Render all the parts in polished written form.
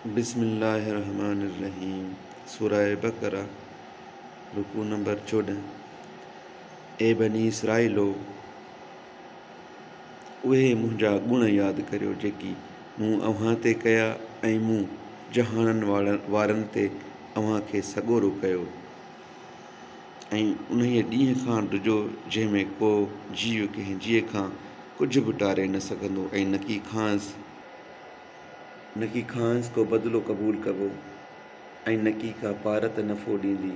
بسم الله الرحمٰن الرحيم سوره بقره رڪوع نمبر 14 اي بني اسرائيلو! اهي منهنجا گڻ ياد ڪريو جيڪي مون اوهان تي ڪيا ۽ مون جهانن وارن تي اوهان کي سڳورو ڪيو ۽ انهيء ڏينهن کان ڊڄو جنهن ۾ ڪو جيء ڪنهن جيء کان ڪجهه به ٽاري نه سگهندو ۽ نڪي کانئس نڪي کانئس ڪو بدلو قبول ڪبو ۽ نڪي ڪا پارت نفعو ڏيندي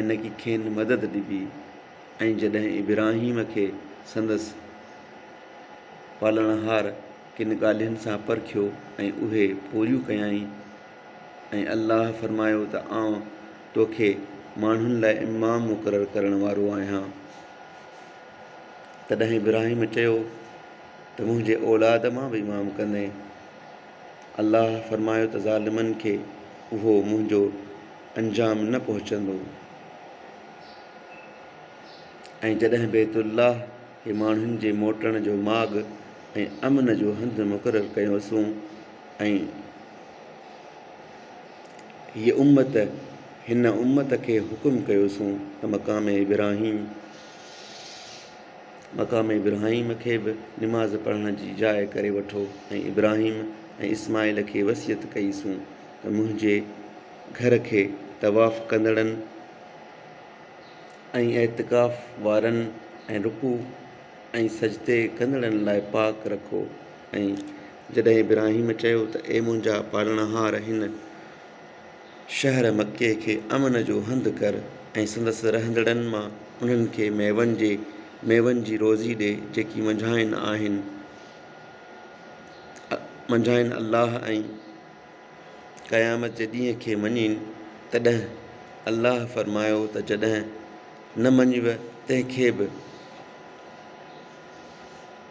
۽ نڪي کين مدد ڏبي. ۽ جڏهن ابراهيم کي سندس پالڻهار ڪن ڳالهين سان پرکيو ۽ اهي پوريون ڪيائين ۽ الله فرمايو ته آئون توکي ماڻهن لاء امام مقرر ڪرڻ وارو آهيان. تڏهن ابراهيم چيو ته منهنجي اولاد مان به امام ڪندين؟ الله فرمايو ته ظالمن کي اهو منهنجو انجام نه پهچندو. ۽ جڏهن بيت الله کي ماڻهن جي موٽڻ جو ماڳ ۽ امن جو هنڌ مقرر ڪيوسون ۽ هيء امت هن امت کي حڪم ڪيوسون ته مقام ابراهيم مقام ابراهيم کي به نماز پڙهڻ جي جاء ڪري وٺو ۽ ابراهيم ۽ اسماعيل کي وصيت ڪئي سون ته منهنجي گهر کي طواف ڪندڙن ۽ اعتڪاف وارن ۽ رڪوع ۽ سجدي ڪندڙن لاء پاڪ رکو ۽ جڏهن ابراهيم چيو ته اي منهنجا پالڻهار هن شهر مڪي کي امن جو هنڌ ڪر ۽ سندس رهندڙن مان انهن کي ميون جي ميون جي روزي ڏي جيڪي منجهائن آهن منجهائن الله ۽ قيامت جي ڏينهن کي مڃين تڏهن الله فرمايو ته جڏهن نه مڃيو تنهن کي به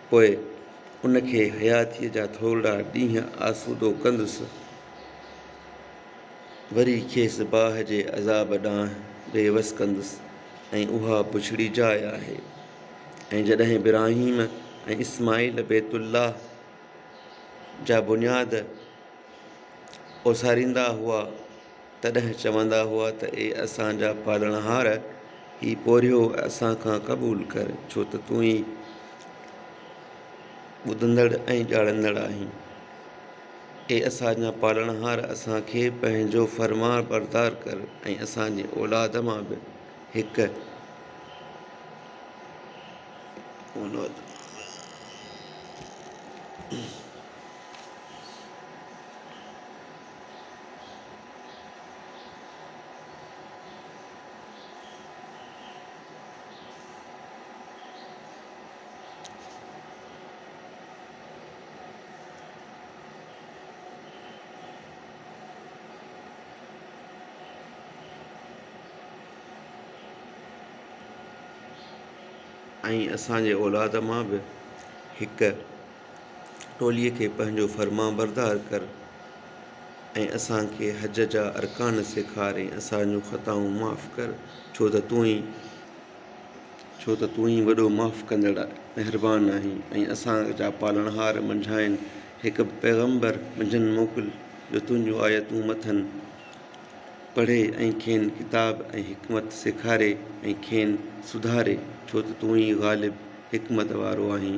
پوء ان کي حياتيء جا ٿورڙا ڏينهن آسودو ڪندس. وري کيس باهه جي عذاب ڏانهن بي وس ڪندس ۽ اها بڇڙي جاء آهي. ۽ جڏهن ابراهيم ۽ اسماعيل بيت الله جا بنياد اوساريندا هئا تڏهن چوندا هئا ته اي اسان جا پالڻهار! هي پورهيو اسان کان قبول ڪر، ڇو ته تون ئي ٻڌندڙ ۽ ڄاڻندڙ آهين. اي اسان جا پالڻهار اسان کي پنهنجو فرمانبردار ڪر ۽ اسان جي اولاد مان به هڪ اولاد ۽ اسان جي اولاد مان به هڪ ٽولي کي پنهنجو فرمانبردار ڪر ۽ اسان کي حج جا ارڪان سيکار ۽ اسان جون خطائون معاف ڪر ڇو ته تون ئي ڇو ته تون ئي وڏو معاف ڪندڙ مهربان آهين ۽ اسان جا پالڻهار منجهائن هڪ پيغمبر منجهن موڪل جو تنهنجون آيتون مٿن پڙهي ۽ کين ڪتاب ۽ حڪمت سيکاري ۽ کين سڌاري ڇو ته تون ئي غالب حڪمت وارو آهين.